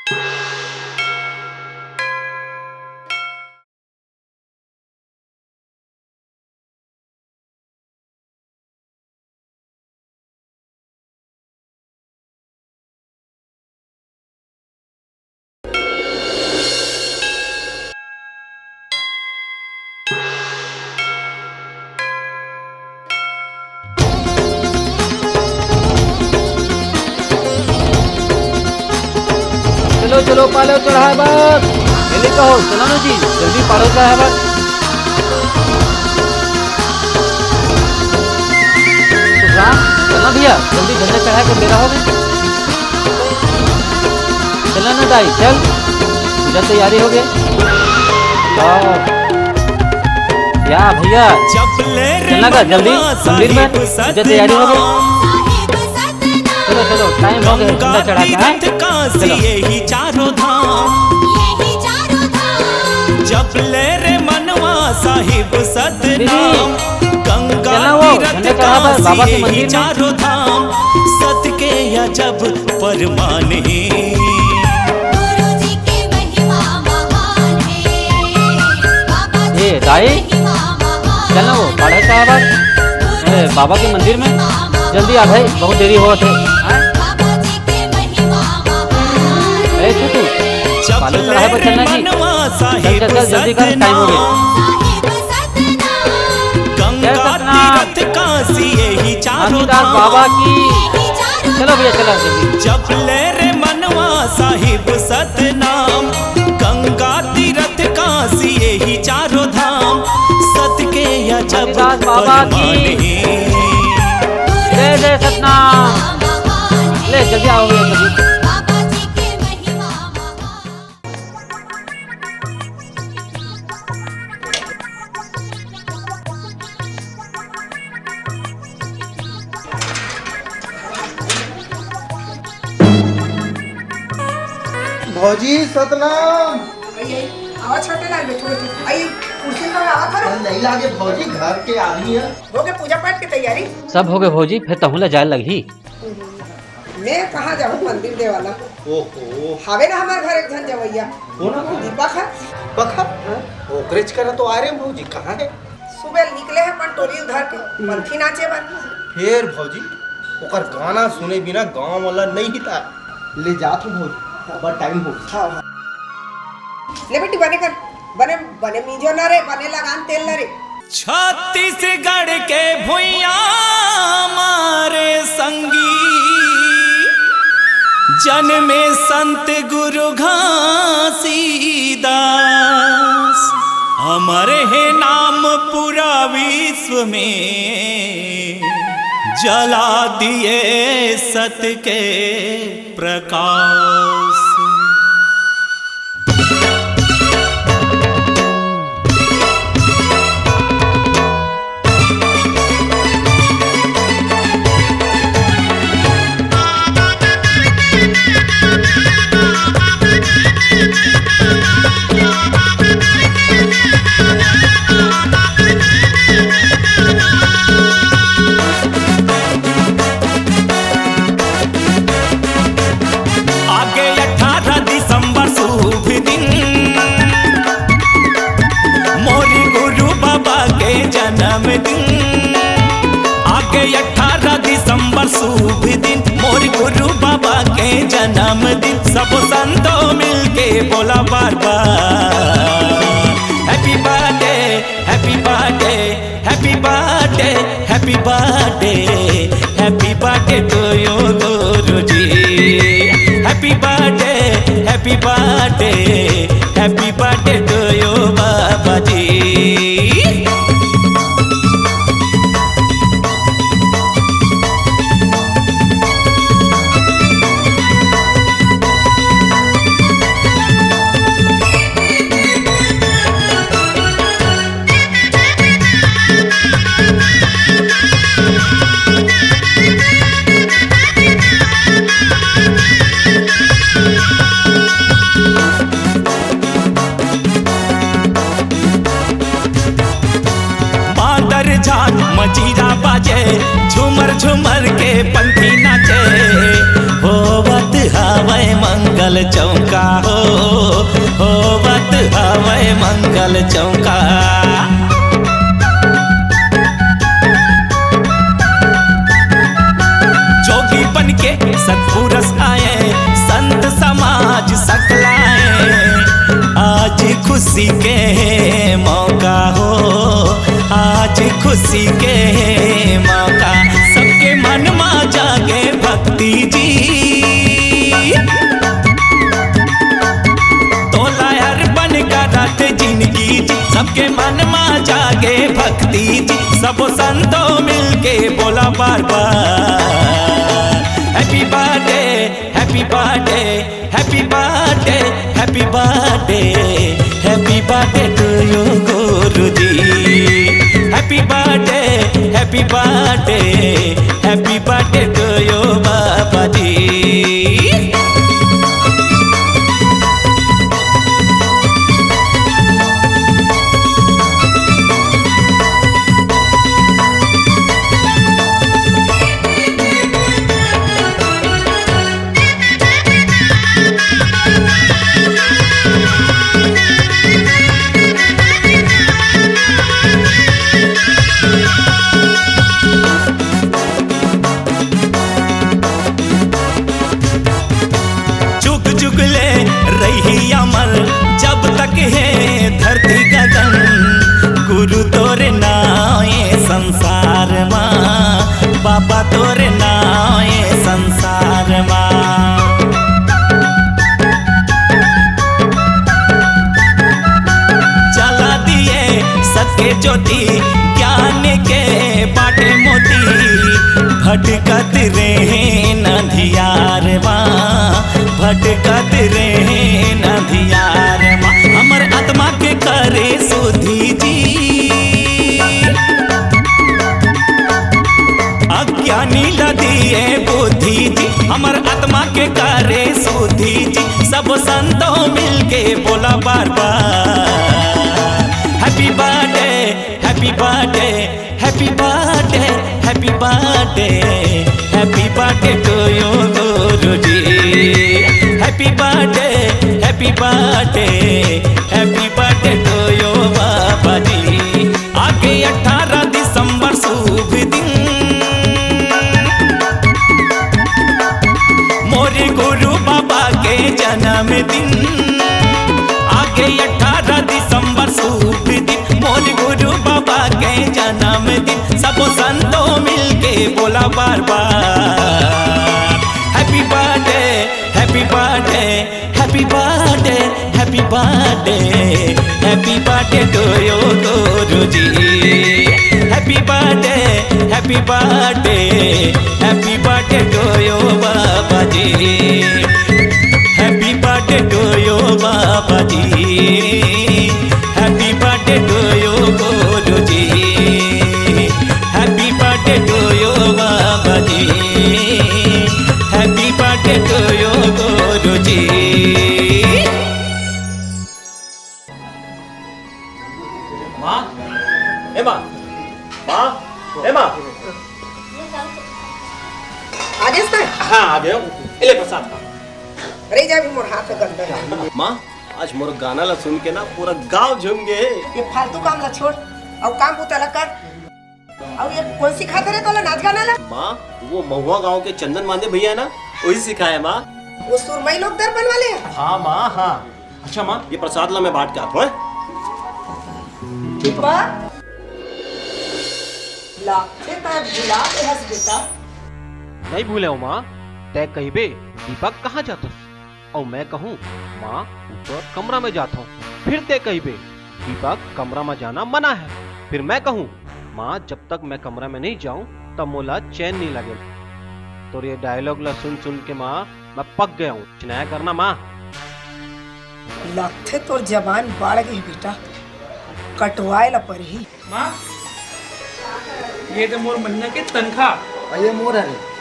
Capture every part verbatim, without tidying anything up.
चलो, चलो, पालव चढ़ाय बर। जल्दी कहो, चलो ना जी, जल्दी पालव चढ़ाय बर। सुखराम, चलना भैया, जल्दी झंडा चढ़ाय के बेरा होगे। चलना ना दाई, चल, पूजा तैयारी होगे। हाँ। या भैया, चलना का जल्दी मंदिर में, पूजा तैयारी होगे। चलो, चलो, टाइम होगे, झंडा चढ़ाय के, हाँ? चलो। यही चारों धाम, यही चारों धाम। जप ले रे मनवा साहिब सतनाम। दीदी, गंगा चलना वो तीरथ झंडा चढ़ाय बर काशी बाबा के यही मंदिर में। चारों धाम। सत के अजब परमान हे। गुरु जी के महिमा महान हे। बाबा जी ए, के दाई, महिमा महान चलना वो बाढ़े साहब, ए, बाबा के मंदिर में। जल्दी आ भाई, बहुत देरी होत हे। हाँ? ए, छोटू, पालव चढ़ाय बर चलना जी। चल, चल, चल, जल्दी कर, टाइम होगे। गंगा तीरथ काशी यही चारों धाम। बाबा की। चलो भैया, चलो जल्दी। जप ले रे मनवा साहिब सतनाम। गंगा तीरथ काशी यही चारों धाम। सत के अजब परमान हे। जय जय सतनाम। ले, जल्दी आओ भैया, जल्दी। भौजी सतनाम। आई, आई, आवा छोटे लाल, बैठो, बैठो। आई, कुर्सी पर आवा करो। नहीं लागे भौजी, घर के आदमी है। होगे पूजा पाठ के तैयारी? सब होगे भौजी, फेर तहूँ ला जाय लगही। मैं कहाँ जाहूँ मंदिर देवाला? ओहो। हावे ना हमर घर एक झन जवैया। कोन हे? दीपक हे। दीपक हे? हाँ। ओकरेच करा तो आय रेहेंव भौजी, कहाँ हे? सुबह निकले हे अपन टोली ल धर के, पंथी नाचे बर। फेर भौजी, ओकर गाना सुने बिना गाँव वाला नइ हिता। ले जात हूँ भौजी, अब्बड़ टाइम होगे। हाँ, हाँ। ले बेटी, बने कर, बने, बने मीजो ना रे, बने लगान तेल ना रे। छत्तीसगढ़ के भुइयां मारे संगी, जनमे संत गुरु घासीदास। अमर हे नाम पूरा विश्व में, जला दिए सत के प्रकाश। आगे अठारह दिसंबर शुभ दिन, मोरी गुरु बाबा के जन्मदिन। आगे अठारह दिसंबर शुभ दिन, मोरी गुरु बाबा के जन्मदिन। सब संतो मिलके बोला बार बार, Happy birthday, happy birthday, happy birthday, happy birthday, happy birthday to you, गुरुजी। Happy birthday, happy birthday, happy birthday to you, बाबा जी। बादर झात मजीरा बाजे, झूमर झूमर के पंथी नाचे, होवत हवय मंगल। चौका हो, होवत हवय मंगल चौका। जोगी बन के सतपुरस आए, संत समाज सकलाए। आज खुशी के मौका हो, आज खुशी के मौका। सबके मन मा जागे भक्ति जी। तोला अर्पण करत जिनगी जी, सबके मन मा जागे भक्ति जी। सबो संतो मिलके बोला बार बार, Happy birthday, happy birthday, happy birthday, happy birthday, happy birthday to you गुरुजी। Happy birthday, happy birthday, happy birthday to you बाबा जी। जुग जुग ले रही अमर, जब तक है धरती गगन। गुरु तोरे नावे संसार मा, बाबा तोरे नावे संसार मा। जला दिए सत्य ज्योति, ज्ञान के बाटे मोती। भटकत रहे अंधियार मा, भटकत रहे अंधियार मा। हमर आत्मा के करे शुद्धि जी, अज्ञानी ला दिए बुद्धि जी। हमर आत्मा के करे शुद्धि जी। सब संतो मिलके बोला बार बार, Happy birthday, happy birthday, happy birthday, happy birthday, happy birthday to you गुरुजी। Happy birthday, happy birthday, happy birthday to you बाबा जी। आगे अठारह दिसंबर शुभ दिन, मोरे गुरु बाबा के जन्मदिन। आगे अठारह दिसंबर शुभ दिन, मोरे गुरु बाबा के जन्मदिन। सबो संतो मिलके बोला बार बार, Happy birthday, happy birthday, happy birthday, happy birthday, happy birthday to you गुरुजी। Happy birthday, happy birthday, happy birthday to you Baba ji. Happy birthday to you Baba ji. Happy birthday to you गुरुजी। Happy birthday to you Baba ji. Happy birthday to you गुरुजी। माँ, ए माँ, माँ, ए माँ। आ गेस ना? हाँ, आ गयो। ए ले प्रसाद खा। अरे जा, भी मोर हाथ गंदा है। माँ, आज मोर गाना ला सुन के ना पूरा गांव झूम गे। ये फालतू काम ला छोड़, अउ काम बुता ला कर। अउ ये कोन सिखात रे तोला नाच गाना ला? माँ, वो महुआ गांव के चंदन मांझी भैया है ना, वही सिखाए माँ। वो सुरमई लोग दर्पण वाले? हाँ माँ, हाँ। अच्छा माँ, ये प्रसाद ला मैं बांट के आत हूँ, हैं? दीपक, लागथे तैं भुला गे हस बेटा। नइ भूलेंव माँ, तैं कहिबे, "दीपक कहाँ जाथस?" अउ मैं कहूँ, "माँ, ऊपर कमरा में जाथंव।" फिर तैं कहिबे, "दीपक कमरा में जाना मना है।" फिर मैं कहूँ, "माँ, जब तक मैं कमरा में नहीं जाऊँ, तब मोला चैन नहीं लगे।" तोर ये dialogue ला सुन सुन के माँ, मैं पक गया हूँ। चिनाया करना माँ। लगथे तोर जबान बाढ़ गई बेटा, कटवाए ला परही। माँ, ये दे मोर महीना के तनखा। अउ ये मोर हरे।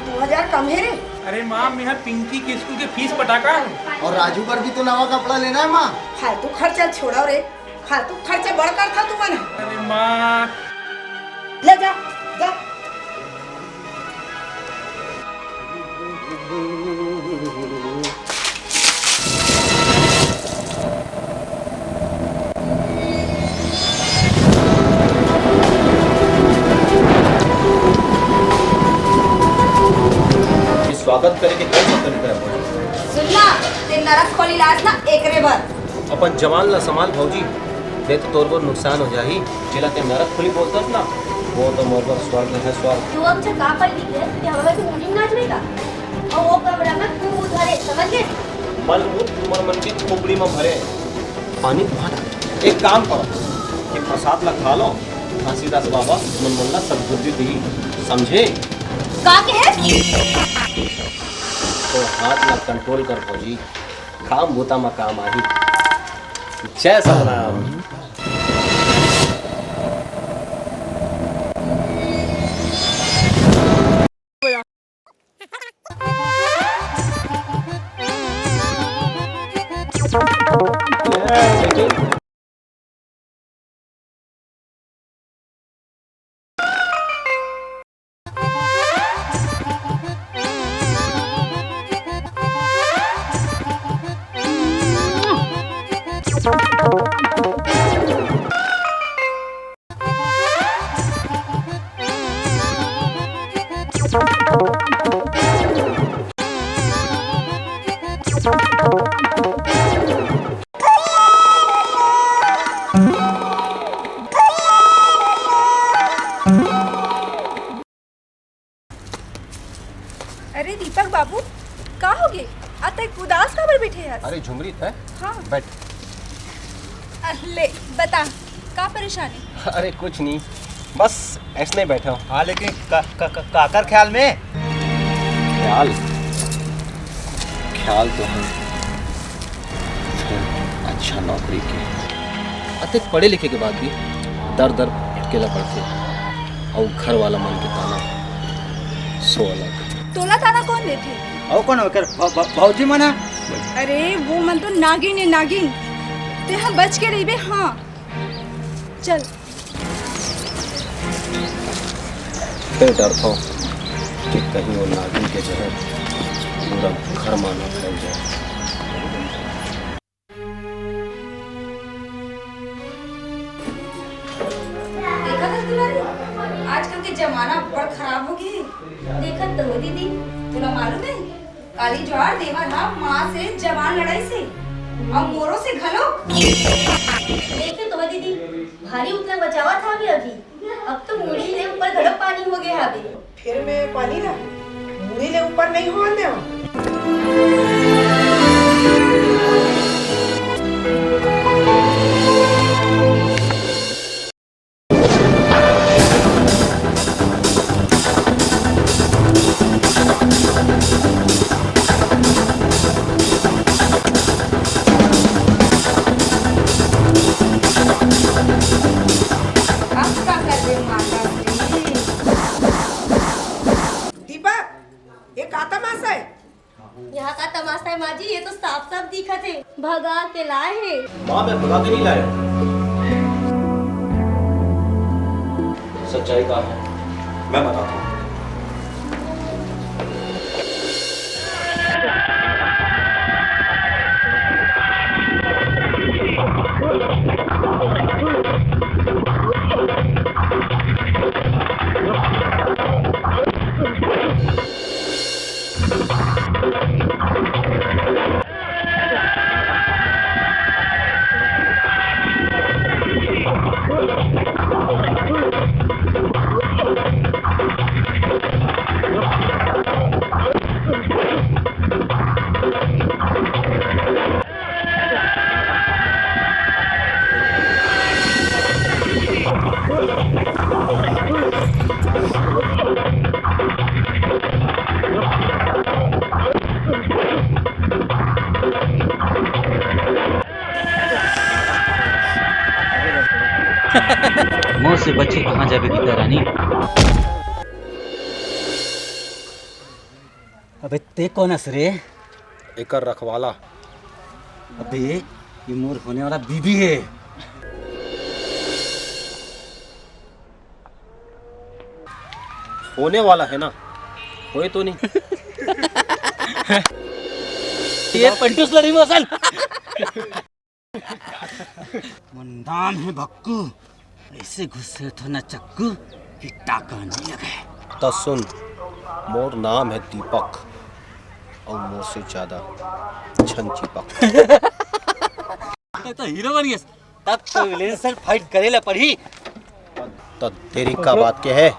दू हजार कम हे रे। अरे माँ, मैं पिंकी के स्कूल के फीस पटाका हूँ। अउ राजू बर भी तो नवा कपड़ा लेना है माँ। फालतू खर्चा छोड़व रे, फालतू खर्चा बड़ करथा तुमन। अरे माँ। ले जा, जा। ये स्वागत करे के कौन सा तरीका है भौजी? सुन ना, ते नरक खोली लास ना एकरे बर। अपन जवान ला संभाल भौजी, नहीं तो तोर बर नुकसान हो जाही। जेला ते नरक खोली बोलतस ना, वो तो मोर बर स्वर्ग है, स्वर्ग। तू अब से का पढ़ लिख ले, ते हमर से मुंडी नाच लेगा? और वो कमरा में तू मुंह धरे, समझ गए? मल मुंह तुमन मन के खोपड़ी में भरे। पानी बहुत आ। एक काम करो, ये प्रसाद ला खा लो, घासीदास बाबा तुमन मन ला सद्बुद्धि दी, समझे? का कहे? तो हाथ ला कंट्रोल कर भौजी, काम बूता में काम आही। जय सतनाम। अरे दीपक बाबू, का हो गे? अतेक उदास काबर बैठे हस? अरे झुमरी, तै? हाँ। बैठ। अ, ले, बता, का परेशानी? अरे कुछ नहीं, बस ऐसने बैठा हूँ। हाँ, लेकिन का, का, का, काकर ख्याल में? ख्याल, ख्याल तो है, अच्छा नौकरी के। अतेक पढ़े लिखे के बाद भी दर दर भटकेला पड़थे, अउ घर वाला मन के ताना सो अलग। तोला ताना कौन देथे? अउ कौन ओकर भ-, भ-, भौजी मन ह? अरे वो मन तो नागिन हे, नागिन। तेहा बच के रहिबे। हाँ, चल। फेर डरथों कि कहीं वो नागिन के जहर पूरा घर मा न फैल जाए। देखत हस दुलारी, आजकल के जमाना बड़ खराब हो गे हे। देखत तो हो दीदी। तोला मालूम हे, काली जुआर देवर हा माँ से जबान लड़ाइस हे, अउ मोरो से घलो। देखे तो हो दीदी, भारी उतला बचावत हावे अभी, अब तो मुड़ी ले ऊपर घलो पानी हो गे हावे। फेर मैं पानी ला मुड़ी ले ऊपर नहीं होवन देवंव। अब का करबे माता श्री? दीपक, ये का तमाशा हे? यहाँ का तमाशा हे माँ जी, ये तो साफ साफ दिखत हे, भगा के लाए हे। माँ, मैं भगा के नहीं लाया। सच्चाई का है, मैं बताता हूँ। मोर से बच के कहाँ जाबे गीता रानी? अबे ते कोन हस रे? एकर रखवाला। अबे ये मोर होने वाला बीबी हे। होने वाला हे ना, होय तो नहीं। ये पंटूस लड़ी मौसन। मोर नाम हे भक्कू, ऐसे घुसे थो ना चक्कू कि टाका नहीं लगे। त सुन, मोर नाम हे दीपक, अउ मोर से ज्यादा छन चिपक। तो हीरो बन गए, तब तो विलेन से फाइट करे ला पड़ी। त देरी का बात के है?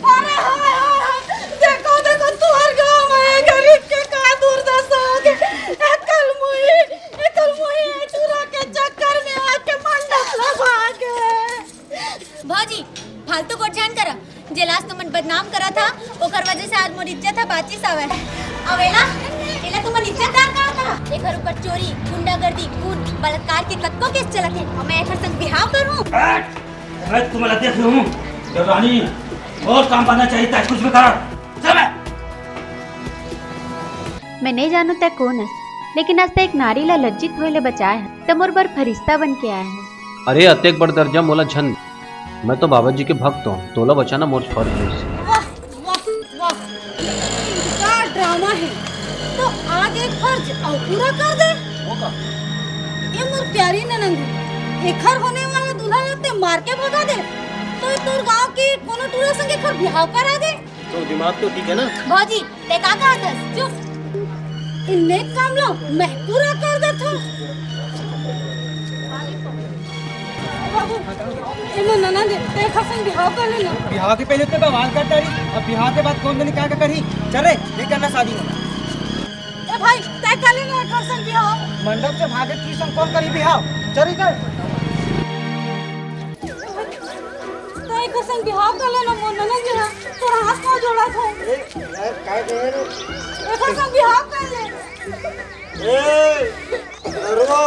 अरे हाय, हाय, हाय, देखो, देखो, तुहर गाँव में गरीब के का दुर्दशा होगे। एकल मुही, एकल मुही, ए टूरा के चक्कर में आके मंडप लगा के। भौजी, फालतू गोठ झन करा। जेला आज तुमन बदनाम करा था, ओकर वजह से आज मोर इज्जत ह बाचिस हवय। अउ एला, एला तुमन इज्जतदार कहा था। एकर ऊपर चोरी, गुंडागर्दी, खून, बलात्कार के कतको केस चलत हे। अउ मैं एकर संग बिहाव करहूँ। मैं तुम्हें देख लूँ, देवरानी, और काम बनना चाहिए था, कुछ भी करो। चल बे। मैं नइ जानों तैं कोन हस, लेकिन आज तैं एक नारी ला लज्जित होए ले बचाए हस, त मोर बर फरिश्ता बन के आए हस। अरे, अतेक बड़ दर्जा मोला झन दे। मैं तो बाबा जी के भक्त हूँ, तोला बचाना मोर फर्ज हे। वाह, वाह, वाह। का ड्रामा हे। तो आज एक फर्ज अउ पूरा कर दे। वो का? ए मोर प्यारी ननंद, एखर होने वाला दूल्हा ला तैं मार के भगा दे, तो तोर गांव के कोनो टूरा संग एखर बिहाव करा दे। तो दिमाग तो ठीक है ना? भौजी, तैं का कहत हस? चुप। इ नेक काम ला मैं पूरा कर देथों। ए मोर ननंद, तैं एखर संग बिहाव कर ले ना। बिहाव के पहले तो बवाल करत रही, अब बिहाव के बाद कोन जनी का का करही? चल रे, नइ करना शादी। ए भाई, तैं कर ले ना एखर संग बिहाव। मंडप से भागे टूरी संग कोन करही बिहाव? चल इधर। तैं एकर संग बिहाव कर ले ना, मोर ननद जी हा, तोर हाथ पाँव जोड़त हंव। ए, यार, काय कहे रे? एकर संग बिहाव कर ले। ए, नरवा,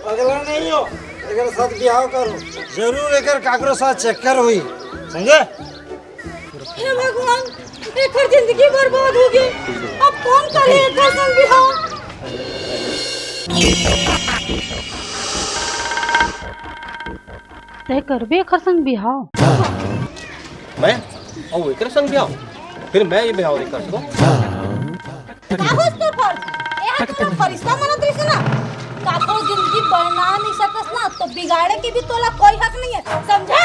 पगला नहीं हो, एकर साथ बिहाव करो। जरूर एकर काकरो साथ चक्कर होही, समझे? हे भगवान, एकर जिंदगी बर्बाद होगे। अब कोन करे एकर संग बिहाव? तैं करबे एकर संग बिहाव? मैं? अउ एकर संग बिहाव? फेर मैं ये बिहाव नइ कर सकंव। का होइस तोर फर्ज? ए हा तुमन फरिश्ता मानत रहिस ना? काकरो जिंदगी बना नइ सकस ना, तो बिगाड़े के भी तोला कोई हक नइ हे, समझे?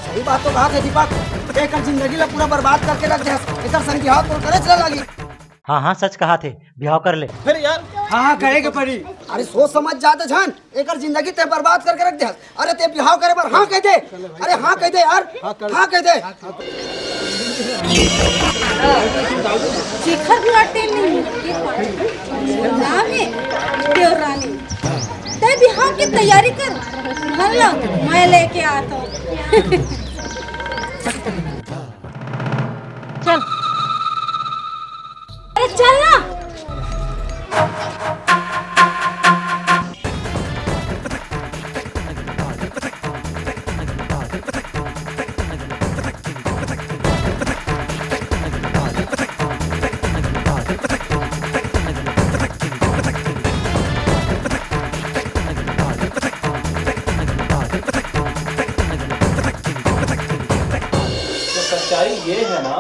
सही बात तो कहत हे दीपक, एकर जिंदगी ला पूरा बर्बाद करके रख देहस। एकर संग बिहाव तोर करेच ला लागी। हाँ, हाँ, सच कहत हे, बिहाव कर ले। फेर यार। हाँ, हाँ, करे के पड़ी। अरे सोच समझ जा त झन, एकर जिंदगी तैं बर्बाद करके रख देहस। अरे तैं बिहाव करे बर हाँ कह दे। अरे हाँ कह दे यार, हाँ कह दे। जेकर लटे नहीं, नाम हे देवरानी। तैं बिहाव के तैयारी कर, धन ला मैं लेके आथंव। चल। अरे चल ना। भाई, ये है ना,